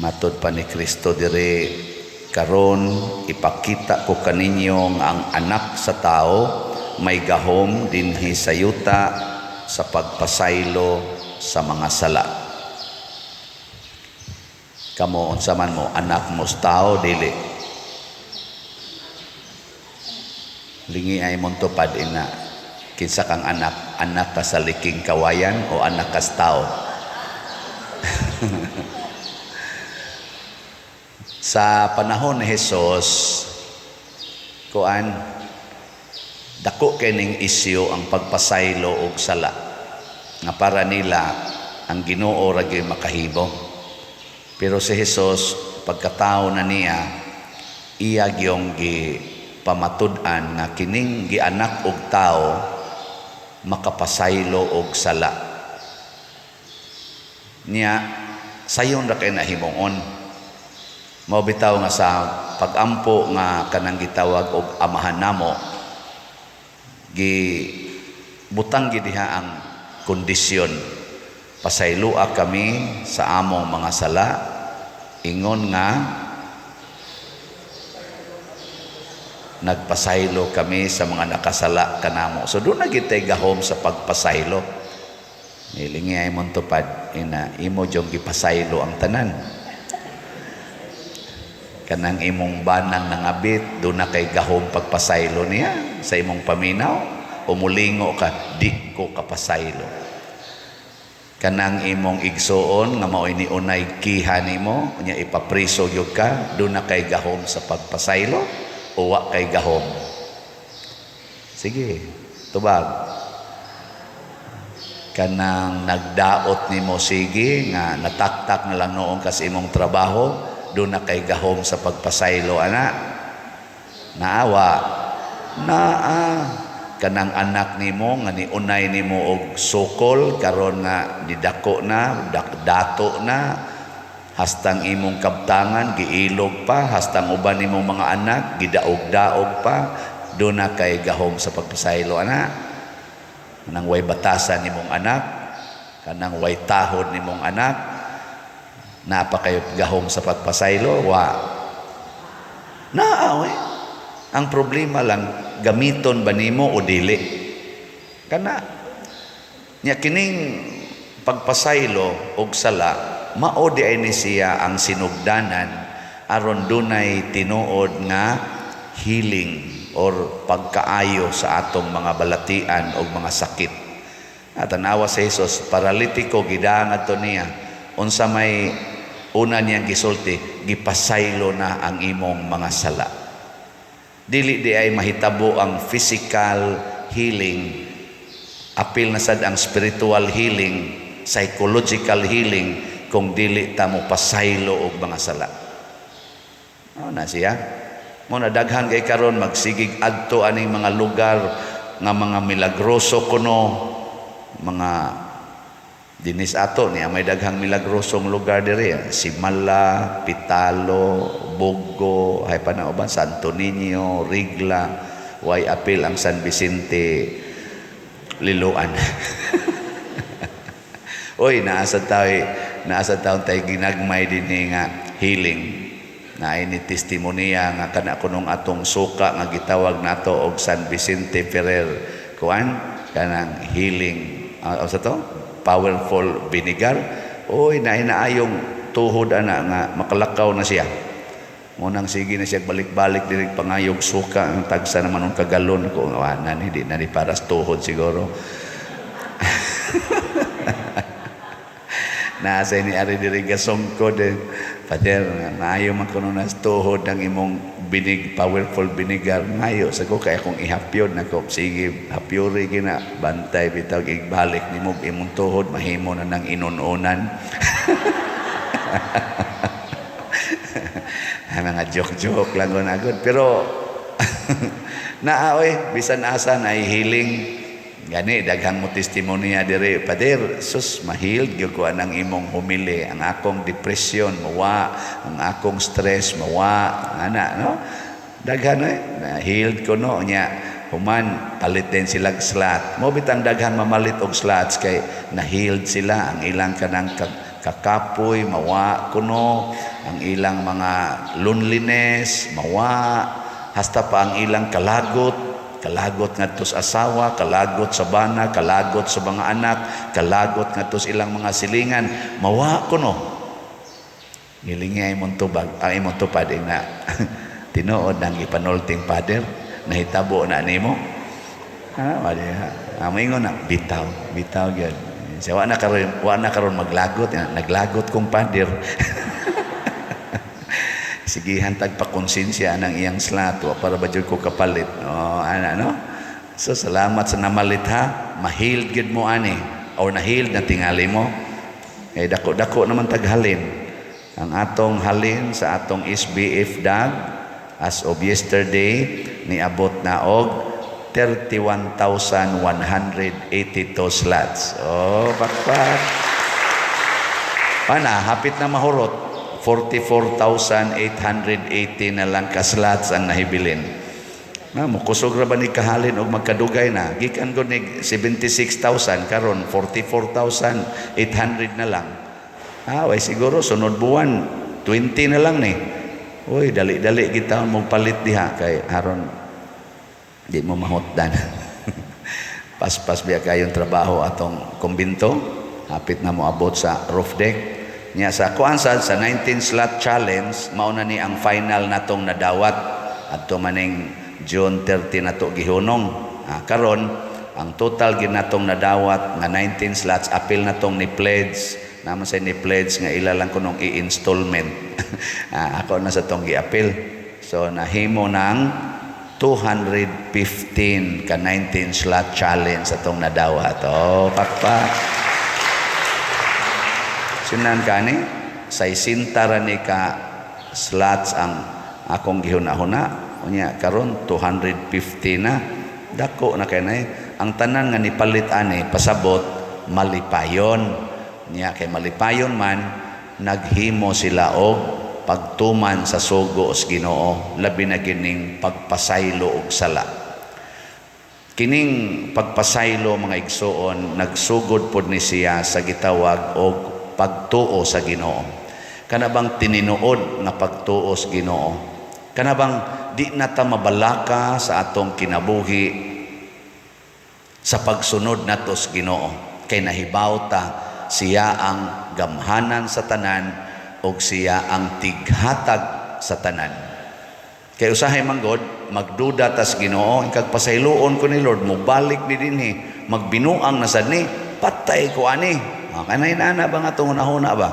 Matod pa ni Kristo diri, "Karon ipakita ko kaninyo nga ang Anak sa Tao may gahom dinhi sa yuta sa pagpasaylo sa mga sala." Kamo, unsa man mo, anak mo sa tao, dili? Lingi ay mong tupad ina. Kinsa kang anak? Anak ka sa liking kawayan o anak ka sa tao? Sa panahon ni Jesus, kuan, dako kay ning isyu ang pagpasaylo og sala nga para nila ang Ginoo ra gyud makahimo. Pero si Jesus, pagkatao na niya, iya gyong gipamatud-an nga kining gianak og tao makapasaylo og sala. Niya sayon ra kay nahimuon. Mao bitaw nga sa pagampo nga kanang gitawag og Amahan Namo, gi butang gid diha ang kondisyon: "Pasayloa kami sa among mga sala ingon nga nagpasaylo kami sa mga nakasala kanamo." So duna gyud tay gahom sa pagpasaylo. Nilingi ay mong tupad ina, imo jong gipasaylo ang tanan. Kanang imong banang nangabit, duna kay gahom pagpasaylo niya sa imong paminaw o mulingo ka, "Di ko kapasaylo." Kanang imong igsuon nga mao'y niunay kiha nimo, unya ipapriso gyud ka, duna kay gahom sa pagpasaylo o wa kay gahom? Sige, tubag. Kanang nagdaot nimo sige nga nataktak na lang noon kas imong trabaho, duna kay gahom sa pagpasaylo ana? Naawa naa. Kanang anak nimo nga niunay nimo og sukol, karon nga nidako na, dato na, hastang imong kabtangan giilog pa, hastang uban nimong mga anak gidaog-daog pa, duna kay gahom sa pagpasaylo ana? Kanang way batasan nimong anak, kanang way tahod nimong anak, naa pa kay gahom sa pagpasaylo? Wa naa we. Ang problema lang, gamiton ba nimo o dili kana nya. Kining pagpasaylo og sala, mao di ay ni siya ang sinugdanan aron dunay tinuod nga healing or pagkaayo sa atong mga balatian o mga sakit. At tanawa sa Jesus, paralitiko, gidaan adto niya. Unsa may una niyang gisulti? "Gipasaylo na ang imong mga sala." Dili di ay mahitabo ang physical healing, apil na sad ang spiritual healing, psychological healing, kung dili ta mo pasaylo og mga sala. Mao na siya. Mo na daghan kay karon magsigig adto aning mga lugar nga mga milagroso kuno, mga dinis ato niya may daghang milagrosong lugar diri, Simala, Pitalo, Bogo, hay pa na uban, Santo Niño, Rigla, way apil ang San Vicente Liloan. Oy, naasa taon tayo ginagmay dinhi nga healing. Naay ni testimonya nga kana kunong atong suka nga gitawag nato og San Vicente Ferrer kuan, kanang healing, sa to powerful vinegar. Oy, naay naayong tuhod ana nga makalakaw na siya. Munang sige na siya balik-balik diri pangayog suka, ang tagsa naman og kagalon ko. Wa na ni, di na ni para sa tuhod siguro. Nasa ni ari diri gasungkod eh. "Father, maayo man kuno na sa tuhod ang imong binig powerful vinegar." "Maayo sa ko kay akong ihapyon nako." "Sige, hapyori gina, bantay bitaw igbalik nimo imong tuhod mahimo na nang inununan." Ay, mga joke-joke lang ko na agad. Pero naa oy, bisan asa na healing. Gani daghang mo testimonya diri, "Pader, sus, ma-healed gyud ko anang imong humili, ang akong depression mawa, ang akong stress mawa," ana no. Daghan eh, na-healed ko no. Nya human palit din sila slot. Mo bitang daghan mamalit og slots kay na-healed sila ang ilang kanang kakapoy mawa kuno, ang ilang mga loneliness mawa, hasta pa ang ilang kalagot, kalagot ngadto sa asawa, kalagot sa bana, kalagot sa mga anak, kalagot ngadto sa ilang mga silingan, mawa kuno. Ngilingi ay imong tubag, ang imong tupad na tinuod nang ipanulting, Father, nahitabo na nimo. Ah, wala. Ah, moingon na bitaw, bitaw gyud. Siya wa na karon maglagot, naglagot kong father. Sigihan tag pakonsensya ng iyang slot, wa para ba jud ko kapalit. Oh, ana, no? So salamat sa namalit ha. Ma-healed gyud mo ani or na-healed na tingali mo. Eh dako-dako naman taghalin. Ang atong halin sa atong SBF DAG as of yesterday niabot na og 31,182 slots. Oh, bakpak. Pana, hapit na mahurot. 44,880 na lang ka slots ang nahibilin. Na, mukusog ra ba ni kahalin og magkadugay na? Gikan ko ni 76,000, karon 44,800 na lang. Ah, way siguro sunod buwan 20 na lang ni. Uy, dali-dali kita mo palit diha kay aron di mo mahutdan. Paspas biya kayong trabaho atong kumbinto. Hapit na mo abot sa roof deck. Nya sa kuan sa 19 slot challenge, mao na ni ang final natong nadawat adto maning June 30 nato gihunong. Ah, karon ang total ginatong nadawat nga 19 slots, apil natong ni pledge naman sa ni pledge nga ila lang kunong i-installment. Ah, ako na sa tong giapil. So nahimo ng 215 ka 19 slot challenge atong nadawat. Oh, pakpak. Sinan kani, 60 ra ni ka slots ang akong gihuna-huna. Unya karon 250 na. Dako na kay na ang tanan nga nipalit ani, pasabot malipayon. Nya kay malipayon man, naghimo sila og pagtuman sa sugo sa Ginoo, labi na kining pagpasaylo og sala. Kining pagpasaylo, mga igsuon, nagsugod pod ni siya sa gitawag og pagtuo sa Ginoo. Kana bang tininuod nga pagtuo sa Ginoo? Kana bang di na ta mabalaka sa atong kinabuhi sa pagsunod nato sa Ginoo, kay nahibaw ta siya ang gamhanan sa tanan og siya ang tighatag sa tanan. Kay usahay man god magduda tas Ginoo, kag pasayloon ko ni Lord, mobalik ni dinhi, magbinuang na sad ni, patay ko ani. Ah, kanay nana ba nga atong hunahuna ba?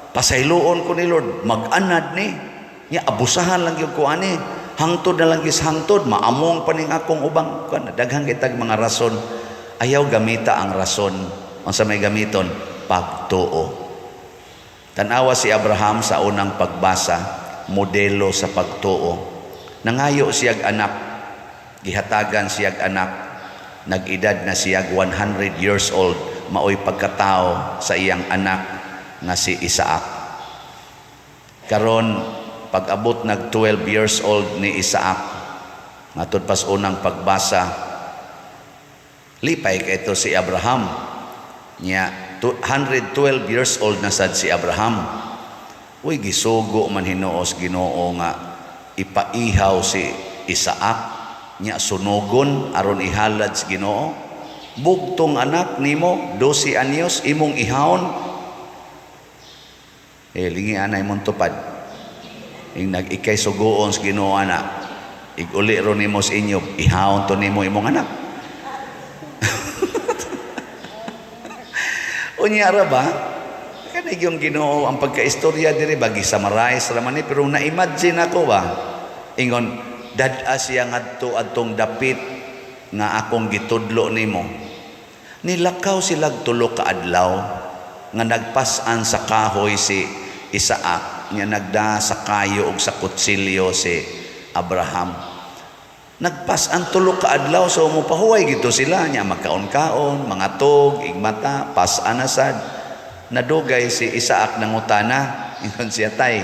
Pasayloon ko ni Lord, mag-anad ni. Nya abusahan lang gyud ko ani. Hangtod na lang gis hangtod, maamong pa ning akong ubang kan, daghang kitag mga rason. Ayaw gamita ang rason. Unsa may gamiton? Pagtuo. Tanawa si Abraham sa unang pagbasa, modelo sa pagtuo. Nangayo siyag anak, gihatagan siyag anak, nag-edad na siyag 100 years old, maoy pagkatao sa iyang anak nga si Isaac. Karon pag-abot nag 12 years old ni Isaac, ngatod pas unang pagbasa, lipay kay ito si Abraham. Nya 112 years old na sad si Abraham. Uy, gisugo man hinuos Ginoo nga ipaihaw si Isaac, nya sunugon aron ihalad sa Ginoo. Bugtong anak nimo, 12 anyos, imong ihawon. Eh lingi anay mong tupad. Ing nag-ikay sugoon sa Ginoo ana, iguli ro nimo sa inyo, ihawon to nimo imong anak. Unya ra ba? Kanay yung Ginoo ang pagkaistorya diri ba, gi-summarize ra man ni, pero na-imagine ako ba, ingon dad-a siya ngadto adtong dapit nga akong gitudlo nimo. Nilakaw sila tulo ka adlaw nga nagpas-an sa kahoy si Isaac, nga nagda sa kayo og sa kutsilyo si Abraham. Nagpas-an tulo ka adlaw, so mopahuway gito sila, nya magkaon-kaon, mga tog, igmata, pas-an na sad. Nadugay si Isaac nangutana, ingon siya, "Tay,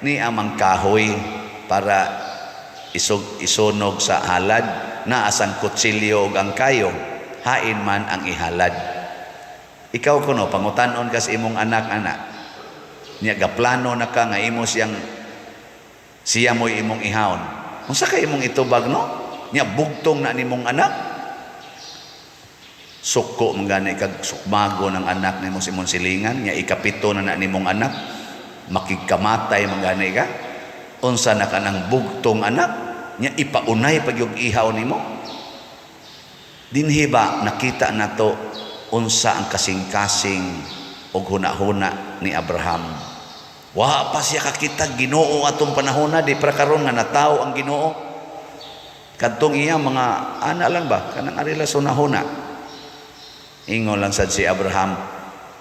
ni amang kahoy para isog, isunog sa halad, naasang kutsilyo ug ang kayo, hain man ang ihalad?" Ikaw kuno, pangutanon ka sa imong anak ana. Nya gaplano na ka nga imo siyang, siya mo'y imong ihawon. Unsa kay imong itubag, no? Nya bugtong na nimong anak. Suko man gani kag sukmago ng anak nimo sa imong silingan, nya ikapito na na nimong anak, makigkamatay man gani ka. Unsa na kanang bugtong anak, nya ipaunay pag yung ihaw nimo. Dinhi ba nakita nato unsa ang kasing-kasing og hunahuna ni Abraham? Wa pa siya kakita Ginoo atong panahona, di pra karon nga natawo ang Ginoo. Kadtong iya mga ana lang ba kanang arila sa hunahuna. Ingon lang sad si Abraham,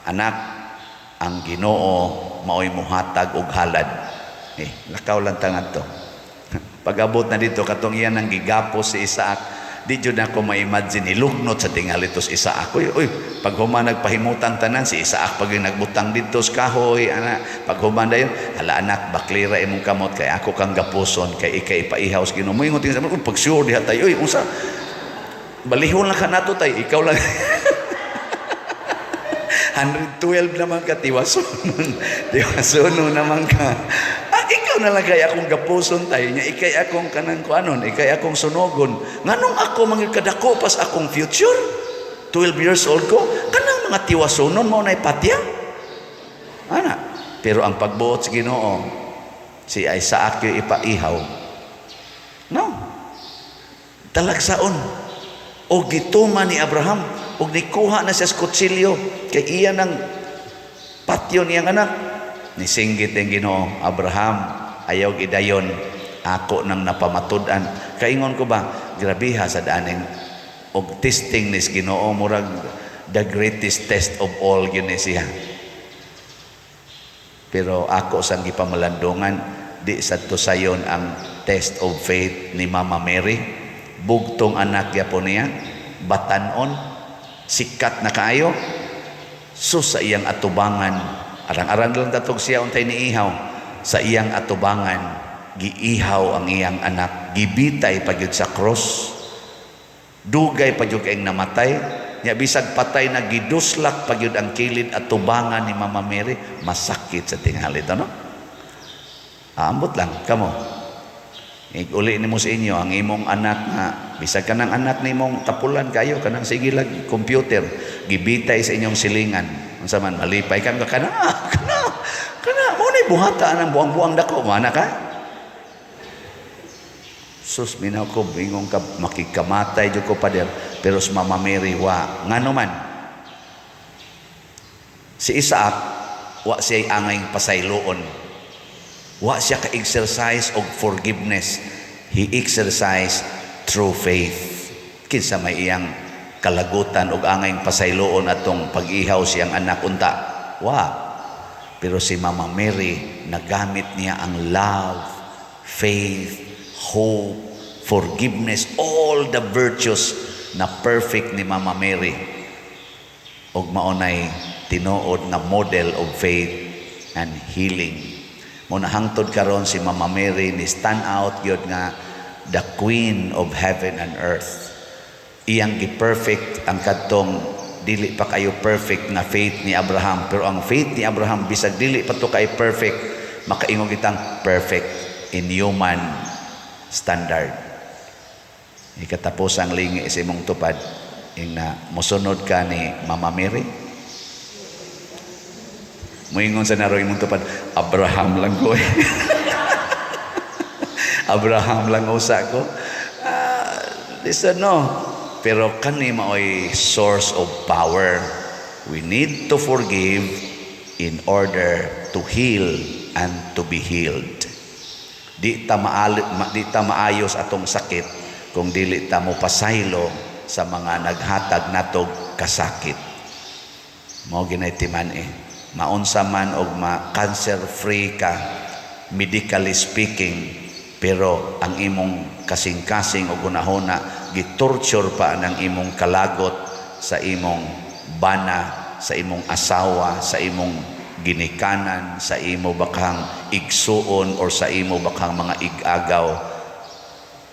"Anak, ang Ginoo maoy muhatag og halad." Eh, lakaw lang ta ngadto. Pag-abot na dito katong iya nang gigapos si Isaac, di jud ako ma-imagine ilugnot sa tingali to si Isaac. Uy, uy, pag human nagpahimutan tanan si Isaac, pag yung nagbutang dito sa kahoy, ana, pag human dayon, "Hala anak, baklira imong kamot kay ako kang gapuson kay ikay ipaihaw sa Ginoo." Moingon tingin sa, "Pag sure diha tayo, uy, unsa? Balihon lang ka nato tay, ikaw lang." 112 naman ka, tiwasonon. Tiwasonon naman ka. Ah, ikaw na lang kay akong gapuson tayo nya, ikay akong kanang kuanon, ikay akong sunogon. Nganong ako mangil kadako pas akong future? 12 years old ko, kanang mga tiwasonon mao nay patya. Ana, pero ang pagbuot sa Ginoo, si Isaac yung ipaihaw. No. Talagsaon. O gituma ni Abraham og nikuha na siya sa kutsilyo kay iya nang patyo niyang anak. Nisinggit ang Ginoo, "Abraham, ayaw idayon, ako nang napamatud-an." Kaingon ko ba, grabiha sa daaning og testing ni Ginoo, murag the greatest test of all gyud ni siya. Pero ako sang gipamalandungan, di sa to sayon ang test of faith ni Mama Mary. Bugtong anak gyapon niya, batanon, sikat na kaayo. So sa iyang atubangan, arang-arang lang tatog siya untay niihaw, sa iyang atubangan, giihaw ang iyang anak, gibitay pa gyud sa cross. Dugay pa gyud kayong namatay, nya bisag patay na, giduslak pa gyud ang kilid at tubangan ni Mama Mary, masakit sa tingali ano? Ambot lang kamo. Uli nimo sa inyo ang imong anak nga bisag kanang anak nimong tapulan kayo, kanang sige lang computer, gibitay sa inyong silingan, unsa man, malipay ka kana kana kana mo ni buhata ang buang-buang dako mana ka. Sus, minaw ko, ingong ka makikamatay jud ko, pader. Pero sa Mama Mary, wa. Ngano man si Isaac, wa siya angay pasayloon. Wa siya ka-exercise og forgiveness. He exercised true faith. Kinsa may iyang kalagutan og angay pasayloon atong pag-ihaw siyang anak unta? Wa. Pero si Mama Mary, nagamit niya ang love, faith, hope, forgiveness, all the virtues na perfect ni Mama Mary. Og maunay tinuod nga model of faith and healing. Mo na hangtod karon si Mama Mary ni stand out gyud nga the queen of heaven and earth. Iyang gi-perfect ang kadtong dili pa kayo perfect nga faith ni Abraham, pero ang faith ni Abraham, bisag dili pa to kay perfect, makaingon kitang perfect in human standard. Ikatapos ang lingi sa imong tupad, ing na mosunod ka ni Mama Mary. Moingon sa naro imong tupad, "Abraham lang ko eh. Abraham lang usa ko." Ah, listen, no. Pero kani maoy source of power. We need to forgive in order to heal and to be healed. Di ta maayos atong sakit kung dili ta mo pasaylo sa mga naghatag natog kasakit. Mao ginay timan eh. Maunsa man og ma cancer free ka medically speaking, pero ang imong kasing-kasing o gunahona gitorture pa ng imong kalagot sa imong bana, sa imong asawa, sa imong ginikanan, sa imo bakang igsuon or sa imo bakang mga igagaw,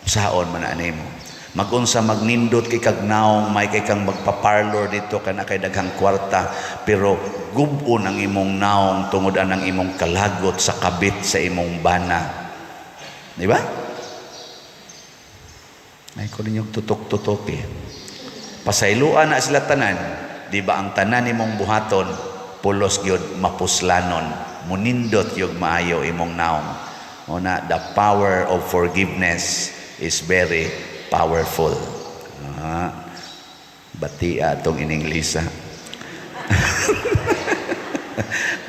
saon man animo. Magunsa magnindot kay kag naong, may kay kang magpa-parlor dito kana kay daghang kwarta, pero gub-on ang imong naong tungod anang imong kalagot sa kabit sa imong bana. Di ba? Ay ko ninyong tutok-tutok eh. Pasayloan na sila tanan, di ba ang tanan nimong buhaton pulos gyud mapuslanon, munindot yung maayo imong naong. Una, the power of forgiveness is very powerful. Ah, bati atong ininglisa.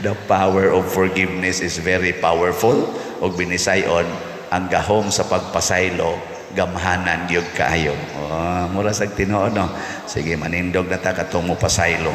The power of forgiveness is very powerful. Og binisayon, ang gahom sa pagpasaylo, gamhanan gyud kaayo. Oh, mura sag tinuod, no. Sige, manindog na ta katong mo pasaylo.